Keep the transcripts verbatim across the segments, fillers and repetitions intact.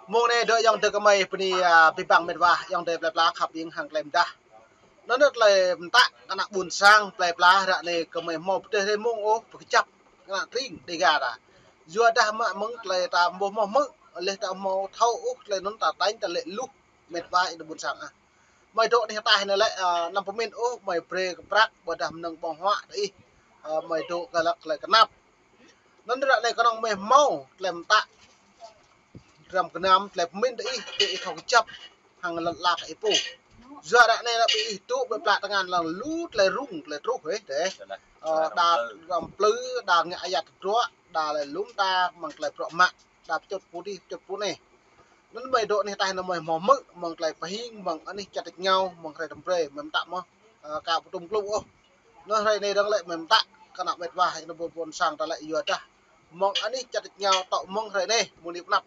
Mông anai dŏ ayŏng adơi gơmơi bơni, a, abih bang met wa, ayŏng adơi plơi pla khăp ƀing hăng tơlơi mơdah. Anŭn tơlơi mơtă kơ ană ƀôn sang plơi pla ră anai gơmơi hmâo pơtreh rai mông ôh pơkơjăp kơ ană tring Dega ta. Yua dah mă mơ̆ng tơlơi ta ƀu hmâo hmư̆, laih ta ƀu hmâo thâo ôh tơlơi anŭn ta tañ ta lĕ luh met wa ƀôn sang ah. Mơi dŏ anih ataih anai lĕ, a, anăm pơmĭn ôh, mơi brơi kơ prăk, ƀôdah mơnơ̆ng ƀơ̆ng huă đa ih, a, mơi dŏ kơ lăk tơlơi kơnăp. Anŭn ră anai kơnơ̆ng mơi hmâo tơlơi mơtă, dram gơnam tơlơi pơmĭn đa ih, ƀing ih thâo kơjăp hăng lŏn ala kơ ih pô. Yua ră anai lĕ ƀing ih dŏ ƀơi pla tơngan lăng lu tơlơi rŭng, tơlơi truh, ơ, dêh. Ơ, đa dram plư, đa ngă ayăt tơdruă, đa lĕ lŏm ta mơ̆ng tơlơi bruă mă, đa pơčŭt pô adih, pơčŭt pô anai. Anŭn mơi dŏ anih ataih anŭn mơi hmâo hmư̆ mơ̆ng tơlơi pơhing, mơ̆ng anih čăt rơngiao, mơ̆ng hrơi tơm brơi, mơi mơtă mơ̆, ơ, ka pơtum klŭ ôh. Anŭn hrơi anai dơ̆ng lĕ mơi mơtă kơ ană met wa, ană ƀôn sang ta lĕ yua dah mơ̆ng anih čăt rơngiao tŏ mơ̆ng hrơi anai, mơ̆ng anai pơnăp.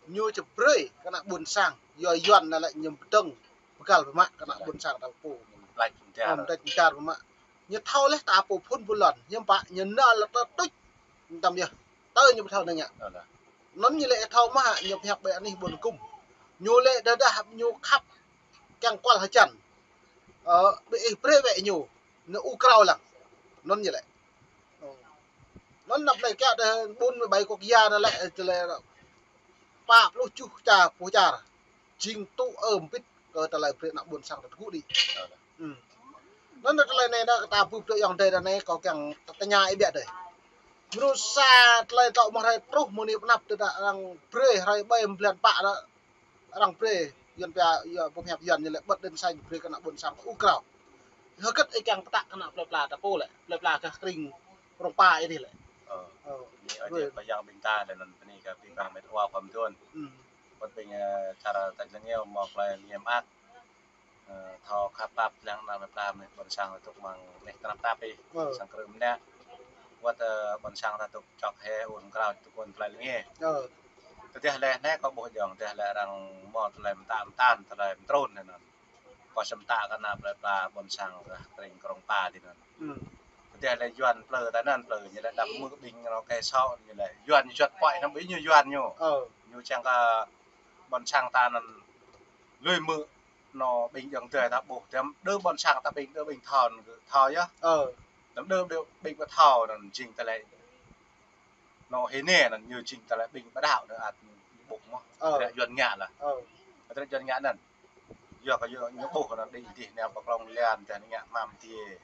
Ñu či brơi kơ ană ƀôn sang, yua Yuan anai lĕ ñu pơdơ̆ng, pơgăl pơmă kơ ană ƀôn sang ta pô. Mơ̆ng plăč mơ̆ng čar. Ơ, mơ̆ng plăč mơ̆ng čar pơmă. Ñu thâo laih ta pô phŭn pô lŏn, ñu pă, ñu nao lĕ tơ tuč, tơm yơh. Tơ ñu pơthâo anai ngă. Anŭn ñu lĕ thâo mơ̆, ñu pơhiăp ƀơi anih ƀôn kŭm. Ñu lĕ tơdah ñu khăp kiăng kual hơjăn. Ơ, ƀing ih brơi wĕ ñu, ñu ur krao lăng. Anŭn ñu lĕ. Ơ. Anŭn anăp anai kiăng tơ ƀôn mơi ƀai quốc gia anai lĕ, tơlơi pă pluh tơjuh čar, pô čar. Jing tŭ ơm bit kơ tơlơi brơi ană ƀôn sang ta tơgŭ đĭ. Ơ. Anŭn tơlơi anai dah kơ ta bưp tơ ayŏng adơi anai kâo kiăng tơña ih biă dêh. Mơnuih sa tơlơi tŏ mơ̆ng hrơi truh mơ̆ng anai pơnăp tơdah arăng brơi hrơi ƀai blan pă dah arăng brơi, Yuan pia, Yuan pơhiăp Yuan ñu lĕ bật đèn xanh brơi kơ ană ƀôn sang ur krao. Hơget ih kiăng pơtă kơ ană plơi pla ta pô lĕ, plơi pla gah tring Krông Pa ih dih lĕ. Ơ. Ơ. Ñu brơi. Ơi pơyang ƀing ta lĕ anŭn bơni kơ ƀing ƀing met wa khua mơduôn. Ơ. Wơ̆t ƀing, ơ, čar tač lơngeo mơ̆ plơi lơngeo mơak. Ơ, thâo khăp pap lăng ană plơi pla mơ̆ ƀôn sang tŭk mơ̆ng anai tơnap tap ih. Ơ. Sang krư̆ mơnă. Wơ̆t, ơ, ƀôn sang ta tŭk čŏk hĕ ur krao tŭk ƀôn plơi lơngeo. Ơ. Tơdah lĕ anai kâo ƀuh jŏng, tơdah lĕ arăng mơ̆ tơlơi mơtă mơtăn, tơlơi mơtrun anŭn. Kâo sĭt mơtă kơ ană plơi pla ƀôn sang gah tring Krông Pa dih anŭn. Ơ. Tơdah lĕ Yuan plư ta anŭn plư ñu lĕ đăm hmư̆ ƀing anŏ kơ sô ñu lĕ Yuan ñu juăt pơhiăp anŭn ƀing ñu Yuan ñu. Ơ. Ñu čang kơ ƀôn sang ta anŭn lui hmư̆ anŏ ƀing ayŏng adơi ta ƀuh tơm đơ ƀôn sang ta ƀing đơ ƀing thâo, thâo yơh. Ơ. Tơm đơ ƀing ƀu thâo anŭn jing tơlơi anŏ hĭ anai anŭn ñu jing tơlơi ƀing ƀu đaŏ anŭn ăt ƀuh mơ̆. Ơ. Tơlơi Yuan ngă lah. Ơ. Tơlơi Yuan ngă anŭn. Yua kơ yua ñu ƀuh anŭn đĭ dih anai pơklŏng lian tơdah ñu ngă mơ̆ng tih.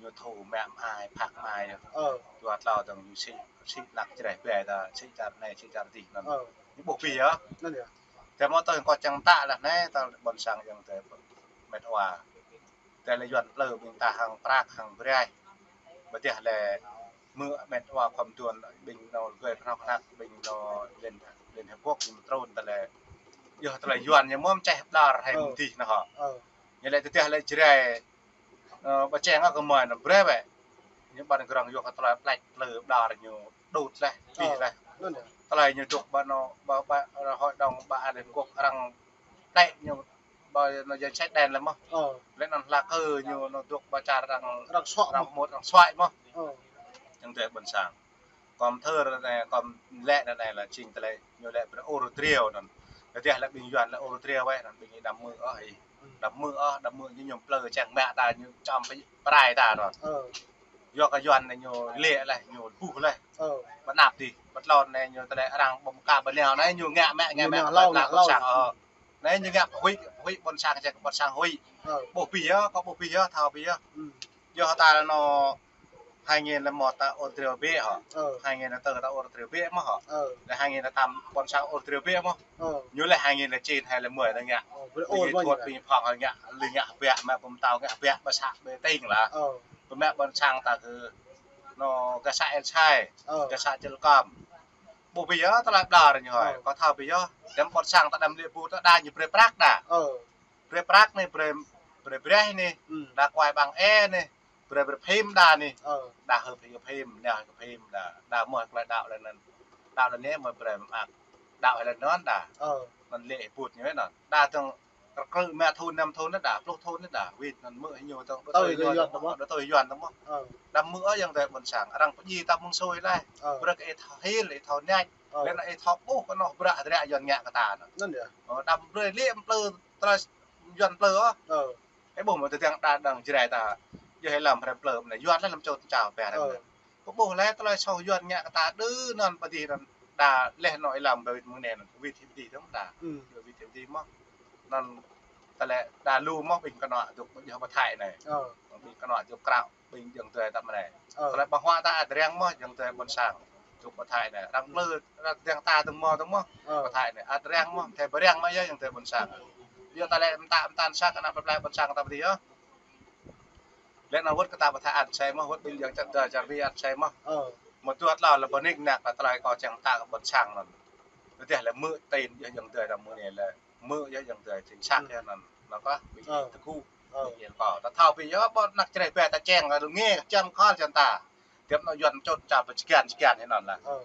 Ñu thu mă mơai, phak mơai yơh. Ơ. Yua tlâo dơ̆ng ñu sĭ, sĭ lăk čreh ƀe ta, sĭ čar anai, sĭ čar dih anŭn. Ơ. Ñu ƀuh pĭ yơh. Anŭn yơh. Tơdah mơ̆ tơl kâo čang mơtă lah anai, tơl ƀôn sang ayŏng adơi met wa. Tơdah lĕ Yuan plư ƀing ta hăng prăk hăng braih. Ƀôdah lĕ mơ̆ met wa khua mơduôn ƀing anŏ gơi pơnhŏk hnăk ƀing anŏ Liên, Liên Hiệp Quốc ñu mơtrun tơlơi. Yơh tơlơi Yuan ñu mơ̆ mơčeh ƀlŏr hai mơ̆ng dih anŭn hŏ. Ơ. Ñu lĕ tơdah lĕ Jrai, ơ, ƀu čang ôh kơ mơi anŭn brơi wĕ. Ñu ƀăn grŏng yua kơ tơlơi plăč plư ƀlŏr ñu đŭt laih, pĭ laih. Anŭn yơh. Tơlơi ñu dŏ ƀơi anŏ, ƀơi, ƀơi, ƀơi hội đồng ƀơi Liên Hợp Quốc arăng đĕ ñu ƀơi anŏ danh sách đen laih mơ̆. Ơ. Lĕ anŭn hlak ơ ñu anŏ dŏ ƀơi čar arăng, arăng suă arăng mơ̆, arăng suă mơ̆. Ơ. Ayŏng adơi ƀôn sang. Kâo thâo anai, kâo lĕ anai lah jing tơlơi ñu lĕ brơi ur triu anŭn. Tơdah lĕ ƀing Yuan lĕ ur triu wĕ anŭn ƀing ih đăm hmư̆ ôh ih. Ơ. Đăm hmư̆ ôh, đăm hmư̆ ñu ñu plư čang mă ta ñu čăm prai ta anŭn. Ơ. Yua kơ Yuan anai ñu lĕ laih, ñu ƀuh laih. Ơ. Ƀơi anăp dih, ƀơi tlôn anai ñu tơlơi arăng ƀơ̆ng ka ƀơi anai ñu ngă mă, ngă mă, ñu ngă hlâo, ngă hlâo. Ơ. Anai ñu ngă huĭ, huĭ ƀôn sang, čang ƀôn sang huĭ. Ơ. Ƀuh pĭ yơh, kâo ƀuh pĭ yơh, thâo pĭ yơh. Ơ. Yua hơtai anŏ hai nghìn lẻ một ta ur triu ƀiă hŏ. Ơ. Hai nghìn lẻ tư ta ur triu ƀiă mơ̆ hŏ. Ơ. Lĕ hai nghìn lẻ tám ƀôn sang ur triu ƀiă mơ̆. Ơ. Ñu lĕ hai nghìn lẻ chín hai lẻ mười anai ngă. Ơ, brơi ôl mơ̆ ñu. Ƀing phŏng ngă, lĕ ngă ƀiă, mă pơm tao ngă ƀiă, ƀơi să ƀơi tring lah. Ơ. Pơmă ƀôn sang ta kơ anŏ gah să El Sai, ơ, gah să Čư̆ Lơkom. Ƀuh pĭ yơh tơlơi ƀlŏr ñu hơi. Ơ. Kâo thâo pĭ yơh, đăm ƀôn sang ta đăm lĕ ƀu ta đa ñu brơi prăk đa. Ơ. Brơi prăk anai, brơi, brơi braih anai, ơ, đa kuai ƀăng e anai, brơi, brơi phim đa anai. Ơ. Đa hơ̆ pĭ kơ phim, nao kơ phim đa, đa mơ̆ tơlơi đaŏ lĕ anŭn. Đaŏ lĕ anai mơ̆ brơi mơak đaŏ lĕ anŭn đa. Ơ. Anŭn lĕ ƀut ñu anŭn. Đa tơ̆ng rơkrư̆ mă thŭn năm thŭn đa, pluh thŭn đa, wĭt anŭn mơ̆ ñu tơ̆ng đơ tui Yuan tơ̆ng mơ̆. Đơ tui Yuan tơ̆ng mơ̆. Ơ. Đăm hmư̆ ôh ayŏng adơi ƀôn sang, arăng pơdjai ta mơ̆ng sui laih. Ơ. Brơi kơ ih thâo hil, ih thâo ñač. Ơ. Lĕ anŭn ih thâo ƀuh kơ anŏ bruă hơdră Yuan ngă kơ ta anŭn. Anŭn yơh. Ơ, đăm brơi lĕ plư, tơlơi Yuan plư ôh. Ơ. Ih ƀuh mơ̆ tơdang đa đang Jrai ta. Yơh ih lăm hrĕp plư mơ̆n, Yuan lĕ lăm čô čao pĕ hrĕp. Ơ. Kơ ƀuh lĕ tơlơi soh Yuan ngă kơ ta đơ anŭn pơdih anŭn. Đa leh anŏ ih lăm ƀơi mơ̆ng anai anŭn, wĭt hĭ pơdih dơ̆ng đa. Ư. Wĭt hĭ pơdih mơ̆n. Anŭn tơlơi đa lu mơ̆n ƀing kơnuk dŏ pơ Thái anai. Ơ. Ƀing kơnuk dŏ krao. Ƀing jơ̆ng tơi ta mơ̆n anai. Ơ. Tơlơi ƀơ̆ng huă ta ăt răng mơ̆n jơ̆ng tơi ƀôn sang. Dŏ pơ Thái anai. Arăng plư, arăng jơ̆ng ta dơ̆ng mơ̆n dơ̆ng mơ̆n. Ơ. Pơ Thái anai. Ăt răng mơ̆n, tơlơi ƀơ̆ng răng mơ̆n yơh jơ̆ng tơi ƀôn sang. Yua ta lĕ mơta mơta sa kơnuk plơi plơi ƀôn sang ta pơdih yơh. Lĕ anŭn wơ̆t kơ ta pơ Thái ăt sai mơ̆n, wơ̆t ƀing jơ̆ng čar tơi čar wi ăt sai mơ̆n. Ơ. Mơ̆ tuăt lŏ lĕ bơnik năk ta tơlơi kâo čang ta kơ ƀôn sang anŭn. Tơdah lĕ mơ̆ tin yơh jơ̆ng tơi ta mơ̆ anai lĕ. Mơ̆ yơh jơ̆ng tơi chính xác yơh anŭn. Anŭn kơ ƀing tơgŭ. Ơ. Ƀing kâo. Ta thâo ƀing yơh ƀôn anăk Jrai pĕ ta čang kơ rơngiă čang khŏl čang ta. Tiăp anŏ Yuan čŏt ča pơ čơkian čơkian anŭn lah. Ơ.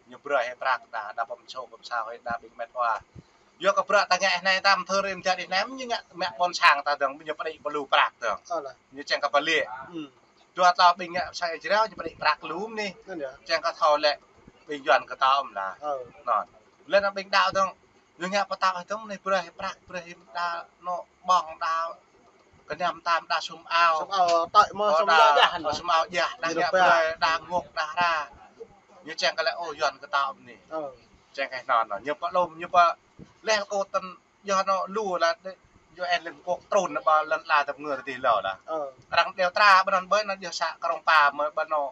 Ñu brơi hĭ prăk đa, đa pơm sô pơm sao hĭ đa ƀing met wa. Yua kơ bruă ta ngă anai tam thơ rĭm čar anai ñu ngă mă ƀôn sang ta dơ̆ng, ñu pơđĭ pơlu prăk dơ̆ng. Ơ lah. Ñu čang kơ pơlĭ. Ư. Dua tlâo ƀing ngă sa jrao ñu pơđĭ prăk lu mơ̆n anai. Anŭn yơh. Čang kơ thâo lĕ ƀing Yuan kơ ta ôm lah. Ơ. Anŭn. Lĕ anŭn ƀing đaŏ dơ̆ng, ñu ngă pơtao dơ̆ng anai brơi hĭ prăk, brơi hĭ đa anŏ ƀơ̆ng đa kơnăm tam đa sum ao. Sum ao tơi mơ̆n, ơ, sum đa, ao đah anŭn. Sum ao đah, đa ñu ngă pơtao brơi, đa ngŏk, đa hra. Ñu čang kơ lĕ, ơ, Yuan kơ ta ôm anai. Ơ. Čang kơ anŭn, ñu pơlom, ñu pơ leh kơ tơ̆n, yua anŏ lu lah, yua UN Liên Hợp Quốc trŭn anŭn ƀơi lŏn ala tơpơngơ̆ tơdih lŏ lah. Ơ. Arăng điều tra ƀơi anŭn ƀơi anŭn yua să Krông Pa mơ̆ ƀơi anŏ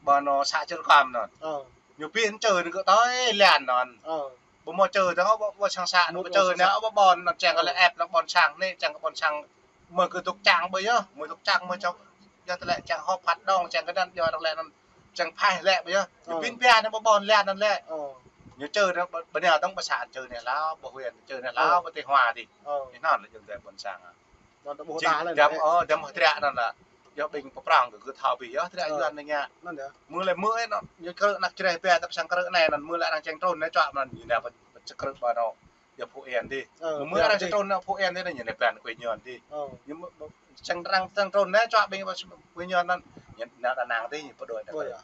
ƀơi anŏ să Čư̆ Rơkăm anŭn. Ơ. Ñu pĭn čơ anŭn kơ tơi lan anŭn. Ơ. Ƀu mơ̆ čơ tơ̆ng ƀu, ƀu sang să anŭn, ƀu čơ anŭn, ƀu ƀôn anŭn čang kơ lĕ ĕp lĕ ƀôn sang anai, čang kơ ƀôn sang mơ̆ kơ dŏ čang ƀơi yơh, mơ̆ dŏ čang mơ̆ čŏk. Yơh tơlơi čang hŏp hoạt động čang kơ anŭn yơh, arăng lĕ anŭn čang phaih lĕ ƀơi yơh. Ñu pĭn pia anŭn ƀu ƀôn lan anŭn lĕ. Ơ. Ñu čơ anŭn ƀơi, ƀơi anai dơ̆ng ƀơi să čơ anai lah, ƀơi huyện čơ anai lah, ƀơi Tây Hòa dih. Ơ. Anŭn lĕ jơ̆ng tơi ƀôn sang. Anŭn ta ƀuh ta lĕ. Dăm, ơ, dăm hơdră anŭn lah. Yua ƀing pơprŏng kơ gơ̆ thâo ƀing yơh hơdră Yuan anai ngă. Anŭn yơh. Mơ̆ lĕ mơ̆ anŭn, ñu krư̆ anăk Jrai pĕ ta pơsang krư̆ anai anŭn, mơ̆ lĕ arăng čang trŭn anai čuă anŭn, ñu anai pơ, pơ čang krư̆ ƀơi anŏ, yua Phú Yên dih. Ơ, mơ̆ arăng čang trŭn anai Phú Yên dih, ñu anai pơ Quy Nhơn dih. Ơ. Ñu mơ̆, čang arăng čang trŭn anai čuă ƀing Quy Nhơn anŭn, ñu anai Đà Nẵng dih, ñu pơđuaĭ anai. Ơ, yơh.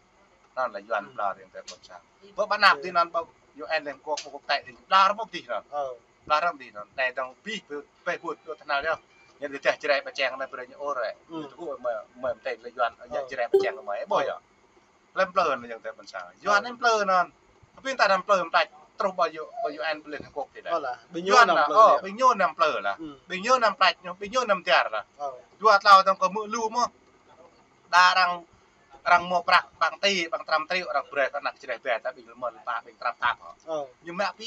Anŭn lah Yuan plư rĭm tơi ƀôn sang. Ơ. Ƀơi Ba Nap dih anŭn, ƀơi UN Liên Hợp Quốc, ƀơi quốc tế dih, plư rơmŭt dih anŭn. Ơ. Plư rơmŭt dih anŭn. Anai dơ̆ng pĭ, pĭ, pĭ ƀut dŏ tơhnal yơh. Ñu tơdah Jrai pơčang anai brơi ñu ôh rĕ. Ư. Ñu tơgŭ mơ̆, mơ̆ mơtĕng lĕ Yuan, ơ, Jrai pơčang mơ̆ ƀuh yơh. Lĕ plư anŭn jơ̆ng tơi ƀôn sang. Yuan anai plư anŭn. Pĭ ta anăm plư mơ̆ tač truh ƀơi, ƀơi UN Liên Hợp Quốc dih lah. Ơ lah, ƀing ñu anăm plư lah. Ơ, ƀing ñu anăm plư lah. Ư. Ƀing ñu anăm plư, ƀing ñu anăm tiar lah. Ơ. Dua tlâo tơ̆ng kơ mơ̆ lu mơ̆. Đa arăng, arăng mơ̆ prăk ƀăng ti, ƀăng trăm triệu arăng brơi kơ anăk Jrai pĕ ta ƀing lơmơ̆n pă ƀing krăp tap hŏ. Ơ. Ñu mă pĭ,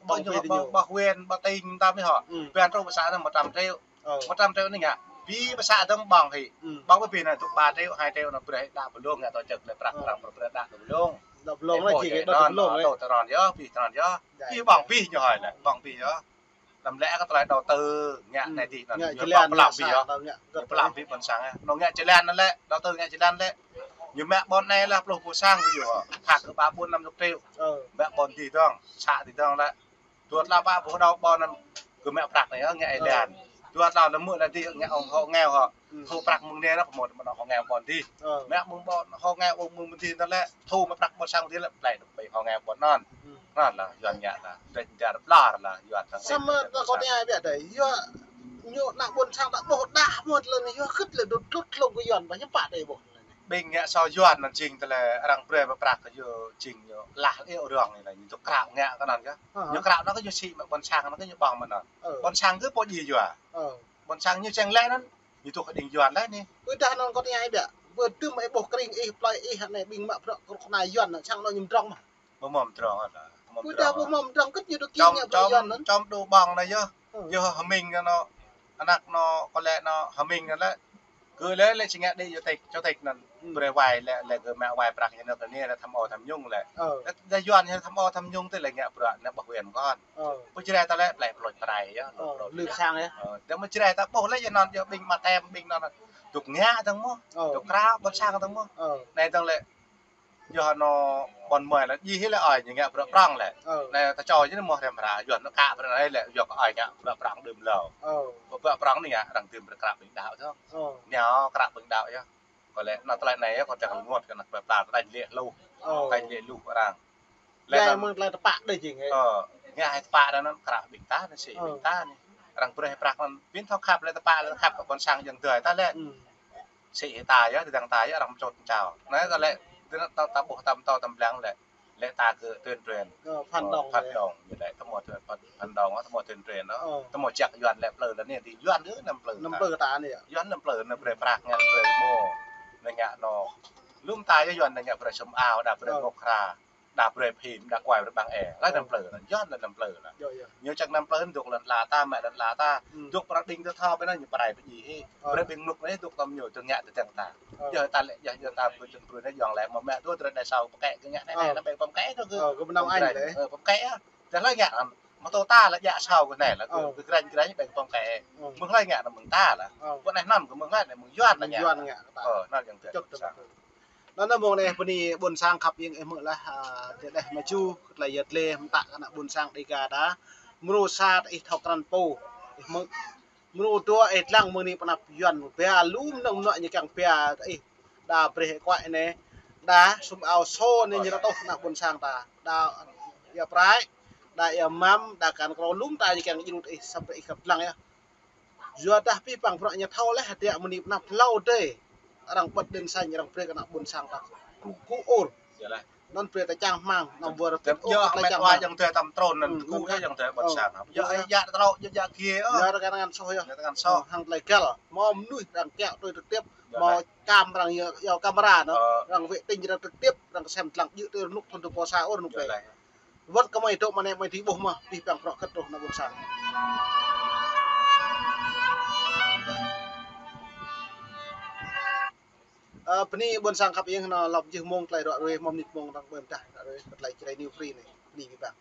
ƀơi ñu ƀơi huyện, ƀơi tỉnh ta mơ̆ hŏ. Ư. Pĕ truh pơ să anŭn một trăm triệu. Ơ. Một trăm triệu anai ngă. Pĭ pơ să dơ̆ng ƀơ̆ng hĭ. Ư. Ƀơ̆ng pĭ anai dŏ ba triệu, hai triệu anŭn brơi đa pơlông ngă tổ chức lĕ prăk arăng brơi đa pơlông. Đa pơlông lĕ či đa pơlông lĕ. Đa tơrŏn yơh, pĭ tơrŏn yơh. Pĭ ƀơ̆ng pĭ ñu hơi lĕ, ƀơ̆ng pĭ yơh. Lăm lĕ kơ tơlơi đầu tư ngă anai dih anŭn. Ngă jơlan pơlăm pĭ yơh. Pơlăm pĭ ƀôn sang yơh. Anŭn ngă jơlan anŭn lĕ, đầu tư ngă jơlan lĕ. Ñu mă ƀôn anai lah pluh ƀôn sang ƀu yơh. Phak kơ ba ƀôn năm chục triệu. Ơ. Mă ƀôn dih dơ̆ng, să dih dơ̆ng lĕ. Dua tlâo pă ƀu đaŏ ƀôn anŭn kơ mă prăk anai yơh, ngă ih lan. Dua tlâo lĕ mơ̆ lĕ dih ngă ong hŏ ngeo hŏ. Hu prăk mơ̆ng anai anŭn pơmơ̆ mơ̆ hŏ ngeo ƀôn dih. Mă mơ̆ng ƀôn hŏ ngeo ƀôn mơ̆ng dih anŭn lĕ. Hu mă prăk ƀôn sang dih lĕ, plơi dŏ ƀơi hŏ ngeo ƀôn anŭn. Anŭn lah Yuan ngă lah. Dêh dar plư lah Yuan. Samơ̆ ta kơ anai biă dêh. Yua ñu anăk ƀôn sang ta ƀuh đah mơ̆n lĕ anai yua khĭt lĕ dŏ tlut tlông kơ Yuan ƀă ñu pă dêh ƀuh. Ƀing ngă soh Yuan anŭn jing tơlơi arăng brơi pơprăk kơ yua jing ñu lah iâu rong anai ñu tŭ krao ngă kơ anŭn kơ. Ơ. Ñu krao anŭn kơ ñu sĭ mă ƀôn sang anŭn kơ ñu ƀơ̆ng mă anŭn. Ơ. Ƀôn sang kơ pô djai yua. Ơ. Ƀôn sang ñu čang lĕ anŭn, ñu tŭ kơ đing Yuan lĕ anai. Ơ, đah anŭn kơ anai biă. Ƀơi tơm ih ƀuh kring ih, plơi ih anai ƀing mă prăk kơ anai Yuan anŭn čang anŭn ñu mdrŏng mơ̆. Ƀu mơ̆ mdrŏng anŭn. Ƀu mơ̆ mdrŏng. Ƀu mơ̆ mdrŏng kơ ñu tŭ kơ ngă ƀơi Yuan anŭn. Čom đu ƀơ̆ng anai yơh. Ơ. Yơh hơmĭn anŭn. Anăk anŭn kơ lĕ anŭn hơmĭn anŭn lĕ. Kơ lĕ lĕ či ngă đĭ chủ tịch, chủ tịch anŭn. Ư. Brơi wai lĕ, lĕ kơ mă wai prăk ñu anŭn kơ anai lĕ tham ô tham nhũng lĕ. Ơ. Lĕ, lĕ Yuan ñu tham ô tham nhũng tơl lĕ ngă bruă anai ƀơi huyện kơ anŭn. Ơ. Pơ Jrai ta lĕ plơi plôč prai yơh. Ơ, lŏn lưk sang yơh. Ơ, tơdah mơ̆ Jrai ta ƀuh lĕ yơh anŭn yơh ƀing mă tem ƀing anŭn. Dŏ ngă dơ̆ng mơ̆. Ơ. Dŏ krao ƀôn sang dơ̆ng mơ̆. Ơ. Anai dơ̆ng lĕ. Yua anŭn ƀôn mơi lĕ, djai hĭ lĕ ơi ñu ngă bruă prŏng lĕ. Ơ. Anai ta čô djơ̆ anŭn mơ̆ hrăm hră, Yuan anŭn kă bruă anai lĕ, yua kơ ơi ngă bruă prŏng đưm lâo. Ơ. Bruă prŏng anai ngă arăng tơm bruă krăp ƀing đaŏ yơh. Ơ. Ñu krăp ƀing đaŏ yơh. Kơ lĕ anŭn tơlơi anai yơh, kơ tơlơi ngŏt kơ anăk plơi pla ta đañ lĕ lu. Ơ. Đañ lĕ lu arăng. Lĕ anŭn mơ̆ng tơlơi tơpă đơi jing hĕ. Ơ, ngă hĕ tơpă anŭn kră ƀing ta anai, sĭ ƀing ta anai. Arăng brơi hĕ prăk anŭn. Ƀing thâo khăp lĕ tơpă lĕ khăp kơ ƀôn sang ayŏng adơi ta lĕ. Sĭ hĕ ta yơh, tơdang ta yơh arăng pơčut pơčao. Anai ta lĕ, tơnă ta, ta ƀuh ta pơtô ta pơblang lĕ. Lĕ ta kơ tuyên truyền. Ơ, phản động. Phản động, ñu lĕ, tơmô tuyên, phản, phản động, tơmô tuyên truyền, ơ. Tơmô jak Yuan lĕ plư lĕ anai, tơl Yuan ư anăm plư. Anăm plư ta anai yơh. Yuan anăm plư, anăm brơi prăk ngă, anăm brơi mô. Anai ngă anŏ. Lơ̆m ta yơh Yuan anai ngă brơi sem ao, đa brơi ngŏk hra. Đa brơi phim, đa kuai brơi ƀăng e. Lĕ anăm plư, Yuan lĕ anăm plư. Ñu čang anăm plư dŏ lŏn ala ta, mă lŏn ala ta. Dŏ prăk đing tơ thâo ƀơi anai ñu pơrai pơjing hĭ. Brơi ƀing mơnuih anai dŏ tơm ñu tơngă tơdang ta. Yơh ta lĕ, yơh, yơh ta brơi čun brơi anai yơh lĕ, mă mă dŏ drơi anai sao pơkĕ kơ ngă anai, anai, anai ƀing pơkĕ kơ. Ơ, kơ ƀing anai lĕ. Ơ, pơkĕ ah. Tơlơi ngă anŭn, mơtô ta lĕ jak sao kơ anai lĕ, kơ, kơ granh granh ƀing pơkĕ. Mơ̆ng hlơi ngă anŭn mơ̆ng ta lĕ. Ƀu anai anŭn kơ mơ̆ng hlơi anai mơ̆ng Yuan anai ngă. Ƀu anai yang tơ. Anŭn anai mơ̆ng anai bơni ƀôn sang khăp ing ih mơ̆ lah, a, tơ đeh mơ̆ ču, kơ tơlơi yơh tơlơi mơta kơ ană ƀôn sang Dega ta. Mrô sa ih thâo krăn pô, ih mơ̆. Mrô dua ih lăng mơ̆ng anai pơ anăp Yuan, bia lơ̆m nơ̆ng mơnuă ñu kiăng bia ih. Đa brơi kuai anai, đa sem ao sô anai ñu rơtuh ană ƀôn sang ta. Đa ia prai, đa ia mam, đa kan krô lơ̆m ta ñu kiăng djru ih sampai ih kăp lăng yơh. Yua dah pih păng bruă ñu thâo lĕ hơdră mơ̆ng anai pơ anăp hlâo adih. Arăng bật đèn xanh, arăng brơi kơ ană ƀôn sang ta. Kơ, kơ ur. Anŭn brơi ta čang hmang, anŭn brơi ta yơh, tơlơi met čang wa hmang. Yang tơ tăm trôn anŭn, kơ yơh yang tơ ƀôn sang. Yơh, yơh, tơlơi, yơh, yơh, kiê, ơ. Yơh, arăng ngăn soh yơh. Yơh, arăng ngăn soh. Hăng tơlơi găl. Mơ̆ mơnuih arăng kiaŏ tui trực tiếp. Mơ̆ cam arăng yơh, yơh camera anŭn. Arăng vệ tinh arăng trực tiếp, arăng sem lăng jư̆ tui rơnŭk thun tơ pô sa ur rơnŭk đơi. Wơ̆t kơ mơi dŏ mơ̆ng anai mơi či ƀuh mơ̆, pih păng bruă kơ truh ană ƀôn sang. Ơ, bơni ƀôn sang khăp ing, anŭn lŏm jih mông tơlơi ră ruai, mơ̆ mơnit mông arăng ƀuh mơ̆ dah, ră ruai, kơ tơlơi Jrai New Free anai, bơni pih păng.